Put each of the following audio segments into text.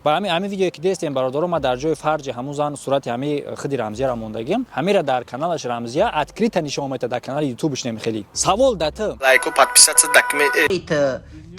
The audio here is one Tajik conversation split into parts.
Ба ҳами видеое ки дестем, бародаро, ма дар ҷои фарҷи ҳамун зан сурати ҳами худи Рамзияро мондагим. Ҳамира дар каналаш Рамзия открыто нишон мета, дар канали Ютубш немихели. Савол да ту. Лайку, подписаться дакме.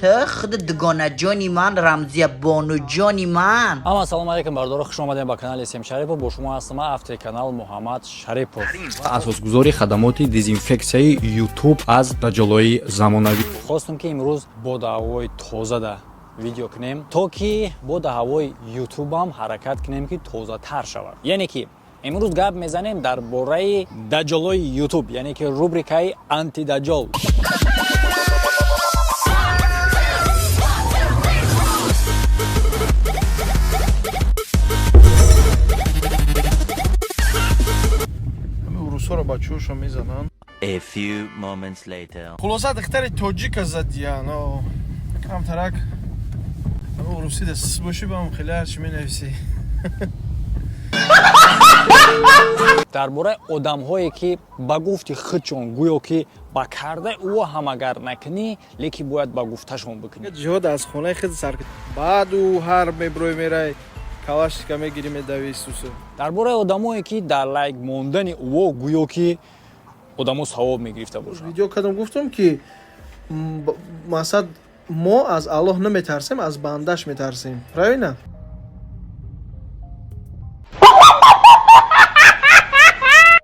Ту худ дугонаҷони ман, Рамзия бонуҷони ман. Ама ассалому алайкум, бародаро, хуш омадем ба канали Сем Шарипов. Бо шумо ҳастам ман, автори канал Муҳаммад Шарипов. Асосгузори хадамоти дезинфексияи Ютуб аз даҷолои замонавӣ. Хостум, ки имрӯз бо даъвои тоза да видео кунем, то ки бо даъвои Ютубам ҳаракат кунем, ки тозатар шавад. Яъне ки имрӯз гап мезанем дар бораи даҷолои Ютуб, яъне ки рубрикаи антидаҷол. Русҳоро бачаҳошо мезананд. A few moments later. Хулоса, духтари тоҷика задиян. Камтарак урусӣ дас бошӣ, ба хеле ҳарчи менависӣ. Дар бораи одамҳое, ки ба гуфти худшон гӯё ки ба кардаи ӯ ҳам агар накунӣ, лекин бояд ба гуфташон бикунӣ. Ҷиҳод аз хонаи худ сар, баъд ӯ ҳар меброи, мерай, калашника мегирӣ, медавӣ Исусу. Дар бораи одамое, ки дар лайк мондани ӯ гӯё ки одамо савоб мегирифта бошанд. Видео кардам, гуфтам, ки мақсад, мо аз Аллоҳ наметарсем, аз бандаш метарсем, правильно?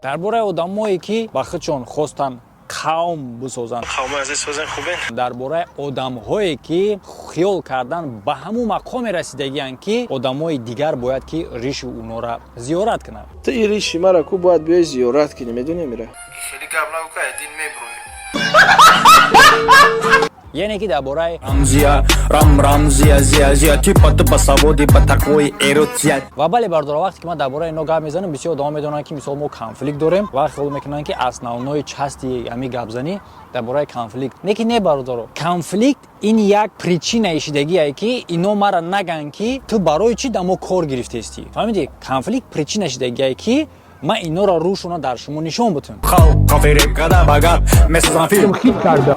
Дар бораи одамое, ки ба худшон хостанд қавм бисозанд. Дар бораи одамҳое, ки хиёл кардан ба ҳамун мақоме расидагианд, ки одамои дигар бояд ки риши унора зиёрат кунанд. Ту и риши мара ку бояд биёи зиёрат кунӣ, медонӣ, мира хеле гап нагӯ, ка дин меброи. Яъне ки дар бораи Рамзия, рам, рамзия, зия, зия, типа ту ба саводи, ба тақвои эротия. Ва бале, бародаро, вақте ки ман дар бораи ино гап мезанам, бисёр одамо медонанд, ки мисол мо конфликт дорем ва хиёл мекунанд, ки основной части ҳамин гапзанӣ дар бораи конфликт. Не ки не, бародаро, конфликт ин як причинаи шидагие, ки ино мара наган, ки ту барои чӣ дар мо кор гирифтаистӣ. Фаҳмидӣ? Конфликт причина шидагие, ки ман инора рӯшона дар шумо нишон бутам. Халқ фиреб када, ба гап месозам филм.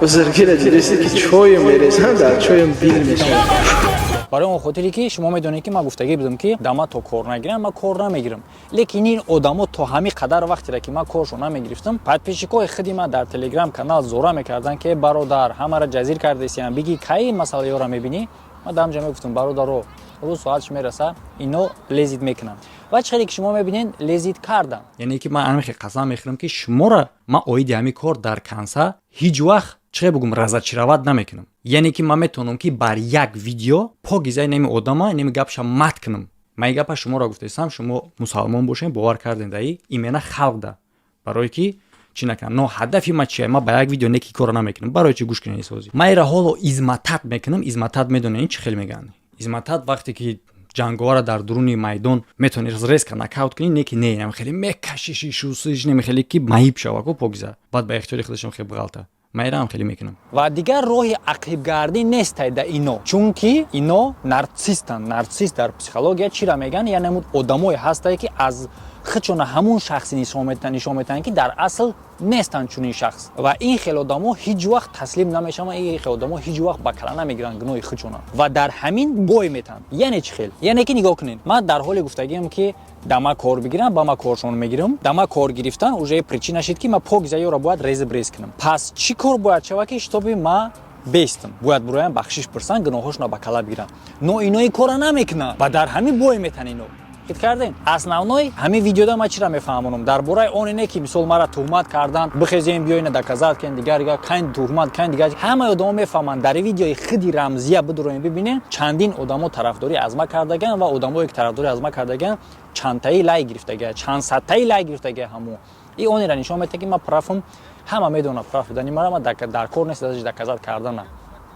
Бузургира дидеси, ки чоем мерезам, дар чоем бил мешавад. Барои он хотире, ки шумо медонед, ки ман гуфтагӣ будам, ки да ман то кор нагирам, ман кор намегирам. Лекин ин одамо то ҳамин қадар вақтеро, ки ман коршо намегирифтам, подписчикои худи ман дар Телеграм канал зора мекарданд, ки бародар, ҳамаро ҷазир кардесиям, биги, кай масъалаёро мебинӣ? Ман дар ҳамҷа мегуфтам: бародаро, рӯз соатш мераса, ино лезить мекунанд. Ва чӣ хеле ки шумо мебинед, лезить карданд. Яъне ки ман ҳамин хел қасам мехӯрам, ки шуморо ман оиди ҳамин кор дар канса ҳеҷ вақт, чӣ бугум, разочаровать намекунам. Яъне ки ман метавонам, ки бар як видео покизаи неми одама, неми гапша мат кунам. Ман ин гапа шуморо гуфтаистам, шумо мусалмон бошем, бовар кардем даи имена халқ да, барое ки чӣ накунам. Но ҳадафи ман чия? Ман ба як видео неки корро намекунам. Барои чӣ? Гӯш кунед, сози ман ира ҳоло изматат мекунам. Изматат медонед чӣ хел мегӯянд? Изматат вақте ки ҷанговара дар дуруни майдон метавонӣ резко нокаут кунӣ, не ки не, нам хеле мекашиши, шусиш, немехеле ки маҳиб шава ку покиза, баъд ба ихтиёри худашам хел бғалта. Ман ираам хеле мекунам. Ва дигар роҳи ақибгардӣ нестай да ино, чунки ино нарсистанд. Нарсист дар психология чира мегӯянд? Яъне ҳамун одамое ҳастае, ки аз худшона ҳамун шахси нишон метаҳанд, ки дар асл нестанд чунин шахс. Ва ин хел одамо ҳеҷ вақт таслим намешаванд, ин хел одамо ҳеҷ вақт ба кала намегиранд гуноҳи худшона ва дар ҳамин бой метаҳанд. Яъне чӣ хел? Яъне ки нигоҳ кунед, ман дар ҳоле гуфтагиам, ки да ма кор бигирам, ба ма коршон мегирам. Да ма кор гирифтан уже причина шид, ки ма покиза ёро бояд реза брез кунам. Пас чӣ кор бояд шавад, ки чтобы ма бестам? Бояд буроям, бахшиш пурсанд, гуноҳошонро ба кала бигирам. Но ино ин кора намекунанд ва дар ҳамин бой метаҳанд. Ино фикр кардем, основной ҳамин видеода ман чира мефаҳмонам дар бораи он ине, ки мисол мара туҳмат карданд, бихезем, биёина доказать кен, дигар дигар, кайн туҳмат, кайн дигар. Ҳамаи одамо мефаҳманд. Дар видеои худи Рамзия бидуроем, бибинем, чандин одамо тарафдорӣ аз ма кардаган ва одамое, ки тарафдорӣ аз ма кардаган, чандтаи лайк гирифтага, чандсадтаи лайк гирифтага. Ҳамо и онера нишон медиҳад, ки ман прав ам. Ҳама медонад прав будани мара, ман дар кор нест даже доказать кардана.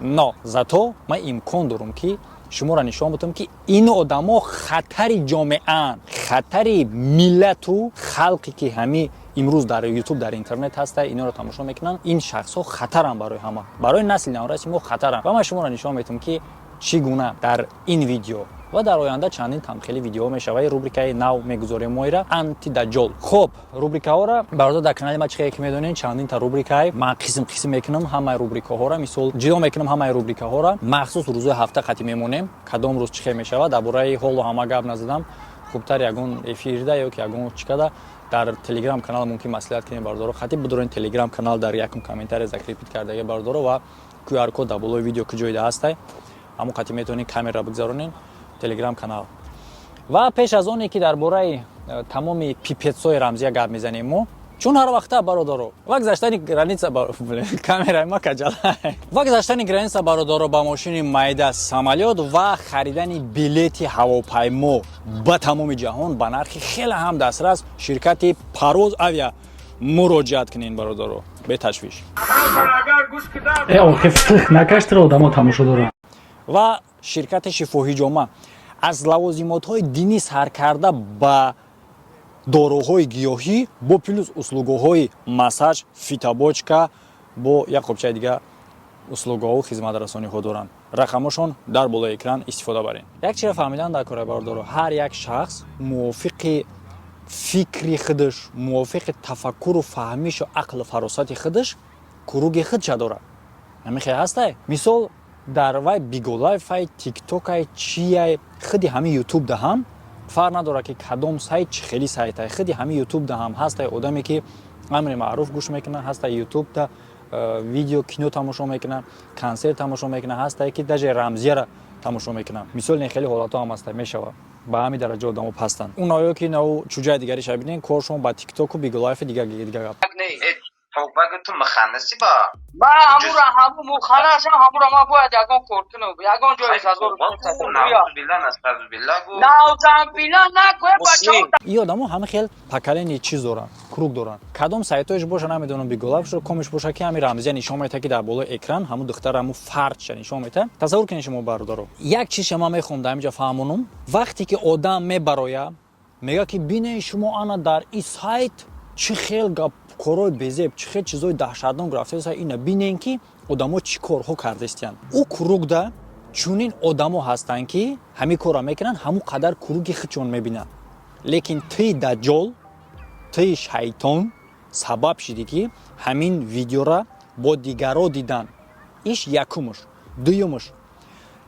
Но зато ман имкон дорам, ки шуморо нишон будам, ки ин одамо хатари ҷомеаанд, хатари миллату халқе, ки ҳами имрӯз дар Ютуб, дар интернет ҳаста, иноро тамошо мекунанд. Ин шахсҳо хатаранд барои ҳама, барои насли навраси мо хатаранд. Ва ман шуморо нишон медиҳам, ки чӣ гуна дар ин видео. Ва дар оянда чандин тамхели видеоҳо мешава. Рубрикаи нав мегузорем моира, антидаҷол. Хуб, рубрикаҳоро, бародар, дар канали ма чихе ки медонед, чандинта рубрикаи ман қисм қисм мекунам. Ҳамаи рубрикаҳоро, мисол, ҷидо мекунам. Ҳамаи рубрикаҳоро махсус рӯзои ҳафта қатӣ мемонем, кадом рӯз чихе мешава. Дар бораи ҳолу ҳама гап назадам, хубтар ягон эфирда ё ки ягон чикада дар телеграм канал мумкин маслиҳат кунем. Бародаро, хати бидорен, телеграм канал дар якум комментария закрепить кардаги, бародаро, ва QR код дар болои видео ки ҷойда ҳастай, ҳамон қати метавонед камера бигзаронед телеграм канал. Ва пеш аз оне ки дар бораи тамоми пипец ҳои Рамзия гап мезанем мо, чун ҳар вақта, бародаро, ва гузаштани граница, камераи ма каҷала, ва гузаштани граница, бародаро, ба мошини майда самолёт ва харидани билети ҳавопаймо ба тамоми ҷаҳон ба нархи хеле ҳам дастрас, ширкати Парвоз Авиа муроҷиат кунед, бародаро, беташвиш. Э, охи, накаштра, одамо тамошо доранд. Ва ширкати Шифоҳиҷома аз лавозимотҳои динӣ сар карда ба доруҳои гиёҳӣ, бо плюс услуга ҳои массаж, фитобочка, бо як қопчаи дига услуга ҳо, хизматрасониҳо доранд. Рақамошон дар болои экран, истифода баред. Як чиза фаҳмидан дар кора, бародаро: ҳар як шахс мувофиқи фикри худаш, мувофиқи тафаккуру фаҳмишу ақлу фаросати худаш круг и худша дорад. Ҳамин ҳастай. Мисол, дар вай Биголайфай, Тиктокай, чияй, худи ҳамин Ютуб да ҳам фарқ надорад, ки кадом сайт, чӣ хели сайтай. Худи ҳамин Ютуб да ҳам ҳастай одаме, ки амри маъруф гӯш мекунад, ҳастай Ютуб да видео, кино тамошо мекунад, консерт тамошо мекунад, ҳастай, ки даже Рамзияра тамошо мекунад. Мисол, не, хеле ҳолатҳо ҳам ҳастай, мешава, ба ҳамин дараҷа одамо пастанд. Уное ки нав чуҷаи дигариша бинен, коршон ба Тиктоку Биголайфи дига дига гап. Тоба, ту муханнаси ба. Ма ҳамура, ҳаму муханнасам, ҳамура ма бояд ягон кор кунам, ягон ҷои наузамбилла накӯе, бачаҳо. И одамо ҳама хел поколение чиз доранд, круг доранд. Кадом сайтоеш боша, намедонам, Биголайфшо комиш боша, ки ҳами Рамзия нишон мета, ки дар болои экран ҳамун духтар, ҳамун фарҷша нишон мета. Тасаввур кунед шумо, бародаро, як чизша ман мехоҳам дар ҳаминҷа фаҳмонам. Вақте ки одам мебароя, мега, ки бинед шумо, ана дар и сайт чӣ хел гап, корҳои безеб, чӣ хел чизҳои даҳшатнок рафтааст, ина бинен, ки одамо чӣ корҳо кардаистиянд. Ӯ круг да чунин одамо ҳастанд, ки ҳамин корро мекунанд, ҳамун қадар круг и худшон мебинанд. Лекин тии даҷҷол, тии шайтон сабаб шидӣ, ки ҳамин видеора бо дигаро дидан. Иш якумуш. Дуюмуш,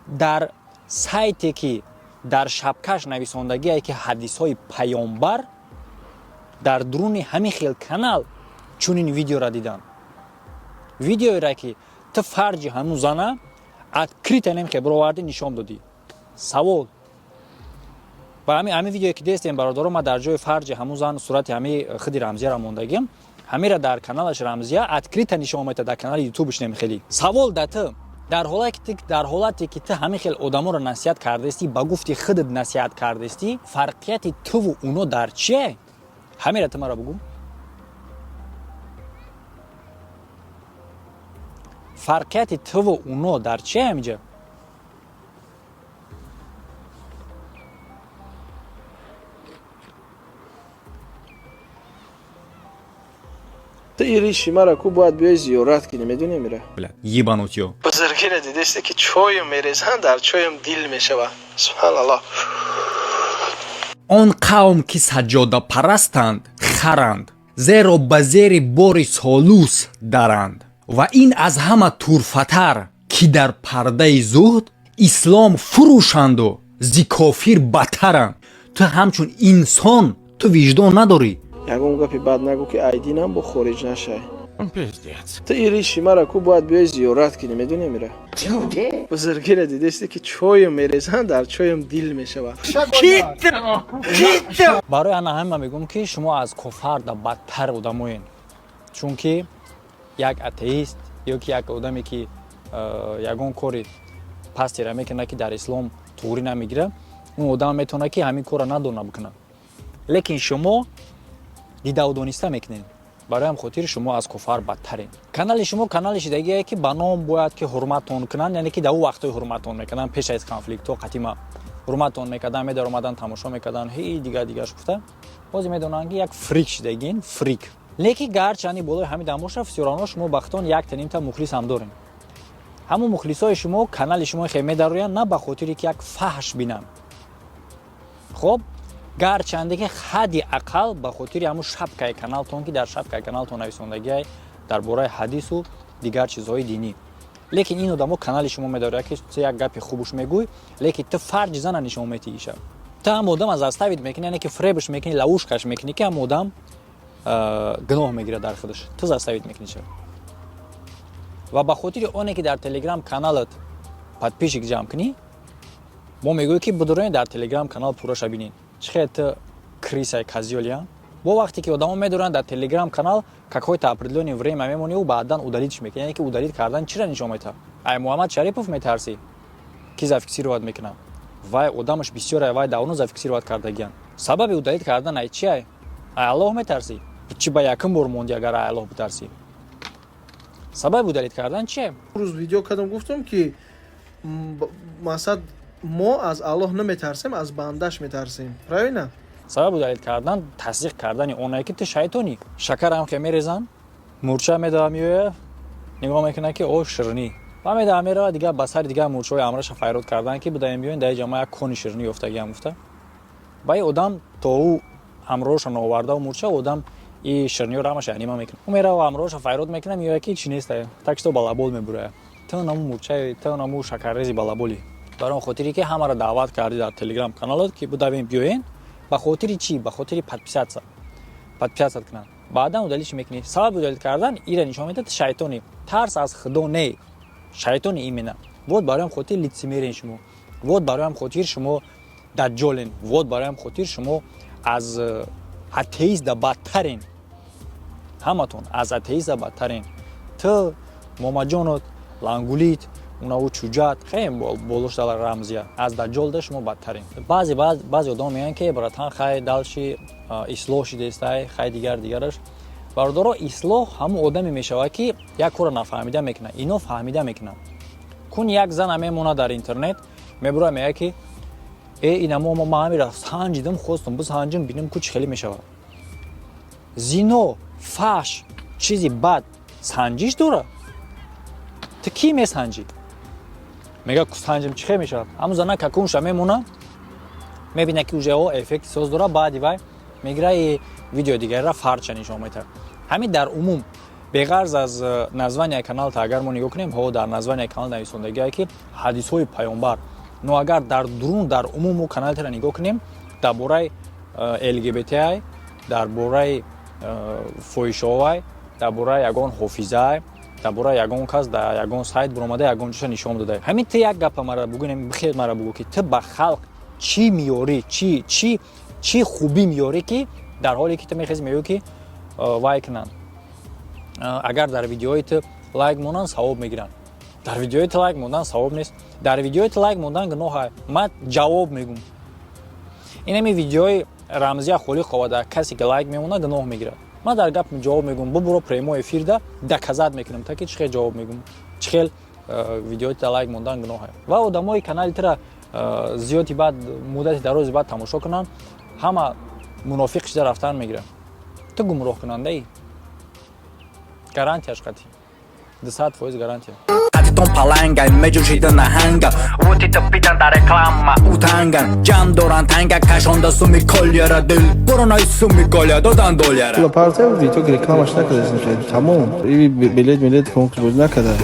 дар сайте ки дар шабкаш нависондагие, ки ҳадисҳои паёмбар, дар дуруни ҳамин хел канал чунин видеора дидан, видеоеро, ки ту фарҷи ҳамун зана открыто немхе бировардӣ, нишон додӣ. Савол: ба ҳамин видеое ки дестем, бародаро, ма дар ҷои фарҷи ҳамун зан сурати ҳами худи Рамзияра мондагим. Ҳамира дар каналаш Рамзия открыто нишон мета, дар канали Ютубш немхели. Савол да ту: дар ҳолате ки ту ҳамин хел одаморо насиҳат кардаистӣ, ба гуфти худат насиҳат кардаистӣ, фарқияти туву уно дар чие? Ҳамира ту мара бугӯ. Фарқияти туву уно дар чие ҳамиҷа? Ту ириши мара ку бояд биёи зиёрат кунӣ, медонӣ мира? Ебанутый ё. Бузургиро дидесте, ки чоем мерезанд, дар чоем дил мешава, субҳаналлоҳ. Он қавм, ки саҷҷодапарастанд, харанд, зеро ба зери бори солус даранд. Ва ин аз ҳама турфатар, ки дар пардаи зуҳд ислом фурӯшанду зи кофир бадтаранд. Ту ҳамчун инсон, ту виҷдон надорӣ. Ягон гапи бад нагӯ, ки айдинам бо хориҷ нашай. Ту ириши мара ку бояд биёи зиёрат кунӣ, медонӣ мира? Бузургиро дидесте, ки чоем мерезанд, дар чоем дил мешава. Барои ана ҳама мегӯм, ки шумо аз кофарда бадтар одамоен, чунки як атеист ё ки як одаме, ки ягон кори пастера мекунад, ки дар ислом туғрӣ намегирад, он одам метавонад, ки ҳамин корро надона бикунад. Лекин шумо дидаву дониста мекунед. Барои ҳам хотир шумо аз куфар бадтарен. Канали шумо канали шидагие, ки ба ном бояд, ки ҳурматтон кунанд, яъне ки дар ӯ вақтҳои ҳурматтон мекарданд, пеш аз конфликтҳо қатима ҳурматтон мекарданд, медаромаданд, тамошо мекарданд, ҳи дигар дигарш гуфта. Ҳозир медонанд, ки як фрик шидагин, фрик. Лекин гарчанди болои ҳамин дамоша, всё равно шумо бахтон якта нимта мухлис ҳам дорем. Ҳамон мухлисои шумо канали шумо хе медароянд на ба хотире, ки як фаҳш бинанд. Хоб, гарчанде ки ҳадди ақал ба хотири ҳамун шапкаи каналтон, ки дар шапкаи каналтон нависондагиай дар бораи ҳадису дигар чизҳои динӣ, лекин ин одамо канали шумо медорад, ки ту як гапи хубуш мегӯй, лекин ту фарҷи зана нишон метиҳиша. Ту ҳам одама заставить мекунӣ, яъне ки фребш мекунӣ, ловушкаш мекунӣ, ки ҳам одам гуноҳ мегирад дар худаш. Ту заставить мекунӣ ша. Ва ба хотири оне ки дар Телеграм каналат подписчик ҷамъ кунӣ, мо мегӯем, ки бидуроен, дар Телеграм канал пурраша бинед. Чӣ хел ту крысай, козёлия. Бо вақте ки одамо медоранд, дар Телеграм канал какое-то определённое время мемонӣ, ӯ баъдан удалитьш мекунӣ. Яъне ки удалить кардан чира нишон метаҳад? Ай Муҳаммад Шарипов метарсӣ, ки зафиксировать мекунад? Вай одамаш бисёре, вай давно зафиксировать кардагиян. Сабаби удалить кардан ай чи? Ай Аллоҳ метарсӣ? Чи ба якум бор монди? Агар ай Аллоҳ битарсӣ, сабаби удалить кардан чие? Рӯз видео кардам, гуфтам, ки мақсад, мо аз Аллоҳ наметарсем, аз бандаш метарсем, правильно? Сабаби удалить кардан тасдиқ кардани онае, ки ту шайтонӣ. Шакарам ке мерезан, мурча медава, меоя, нигоҳ мекунад, ки о, ширинӣ, ва медава, мерава, дигар ба сари дигар мурчаҳои амраша файрод кардан, ки будаем, биёен, дар ҷама як кони ширинӣ ёфтагиам, гуфта. Ва ин одам то ӯ ҳамроҳша новардаву мурча одам и ширниёро ҳамаша анима мекунад. Ӯ мерава, ҳамроҳша файрод мекунад, меояд, ки чи неста, так что балабол мебурая. Ту наму мурчаи, ту наму шакаррези балаболӣ. Барои он хотире ки ҳамаро даъват кардӣ дар Телеграм каналот, ки будавем, биёен, ба хотири чӣ? Ба хотири подписаться кунанд. Баъдан удалить мекунӣ. Сабаби удалить кардан ира нишон медиҳад: шайтонӣ. Тарс аз Худо не, шайтони именно. Вот барои хотир лицемерен шумо, вот барои хотир шумо даҷҷолен, вот барои хотир шумо аз атеиста бадтарен. Ҳаматон аз атеиста бадтарен. Ту, Момаҷонот, Лангулит, унаву чуҷат хеле болош дала рамзия. Аз даҷҷолда шумо бадтарен. Баъзе одам мегӯянд, ки братан, хай, дальше ислоҳ шидестай, хай, дигар дигараш. Бародаро, ислоҳ ҳамун одаме мешавад, ки як корро нафаҳмида мекунад. Ино фаҳмида мекунанд. Кун як зана мемонад дар интернет, мебура, мегӯяд, ки э, инамо ма ҳамира санҷидам, хостам бисанҷим, бинем, ку чӣ хеле мешавад. Зино, фаҳш, чизи бад санҷиш дорад? Ту кӣ месанҷӣ? Мега, санҷим, чӣ хел мешавад. Ҳамун зана какунша мемона, мебина, ки уже о эффекти соз дорад. Баъди вай мегира и видеои дигарра фарча нишон метаҳад. Ҳамин дар умум, беғарз аз названия каналта, агар мо нигоҳ кунем, ҳо, дар названия канал нависондагие, ки ҳадисҳои паёмбар. Но агар дар дурун, дар умум мо каналтара нигоҳ кунем, дар бораи ЛГБТ, дар бораи фоҳишовай, дар бораи ягон ҳофизай, дар бораи ягон кас дар ягон сайт буромада, ягон чиза нишон дода. Ҳамин ту як гапа мара бугӯ, бихел мара бугӯ, ки ту ба халқ чӣ меёрӣ, чӣ хубӣ меёрӣ, ки дар ҳоле ки ту мехези, мегӯӣ, ки вай кунанд, агар дар видеои ту лайк монанд, савоб мегиранд. Дар видеои ту лайк мондан савоб нест, дар видеои ту лайк мондан гуноҳа. Ман ҷавоб мегӯм: инами видеои Рамзия Холиқова дар касе ки лайк мемонад, гуноҳ мегирад. Ман дар гап ҷавоб мегӯм: бубуро, прямой эфирда доказать мекунам, та ки чӣ хел ҷавоб мегӯм, чӣ хел видеои та лайк мондан гуноҳа. Ва одамои канали тира зиёди баъд муддати дарози баъд тамошо кунанд, ҳама мунофиқ шида рафтан мегиранд. Ту гумроҳкунандаӣ, гарантияш қатъӣ, 200% гарантия. Тон паланга меҷӯшида наҳанга, вотита питан дар реклама утанган, ҷамъ доранд танга, кашонда суми колияра, дил буронай суми колия додан доляра. Пула партия в итоге рекламаш накарда, тамом. И билет милет конкурс боз накарда.